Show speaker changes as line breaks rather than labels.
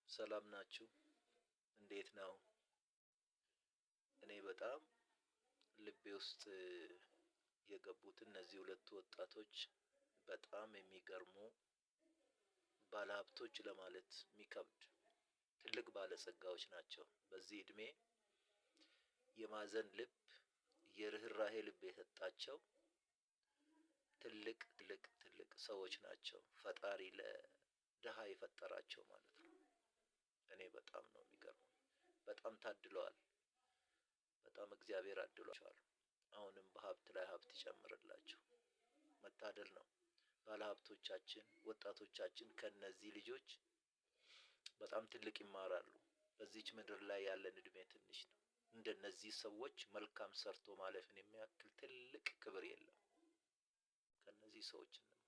ሰላም ናችሁ? እንዴት ነው? እኔ በጣም ልቤ ውስጥ የገቡት እነዚህ ሁለቱ ወጣቶች በጣም የሚገርሙ ባለሀብቶች ለማለት የሚከብድ ትልቅ ባለጸጋዎች ናቸው። በዚህ እድሜ የማዘን ልብ፣ የርህራሄ ልብ የሰጣቸው ትልቅ ትልቅ ትልቅ ሰዎች ናቸው። ፈጣሪ ለድሃ የፈጠራቸው ማለት ነው። እኔ በጣም ነው የሚገርመው። በጣም ታድለዋል። በጣም እግዚአብሔር አድሏቸዋል። አሁንም በሀብት ላይ ሀብት ይጨምርላቸው። መታደል ነው። ባለሀብቶቻችን፣ ወጣቶቻችን ከነዚህ ልጆች በጣም ትልቅ ይማራሉ። በዚች ምድር ላይ ያለን እድሜ ትንሽ ነው። እንደነዚህ ሰዎች መልካም ሰርቶ ማለፍን የሚያክል ትልቅ ክብር የለም። ከነዚህ ሰዎች እንማር።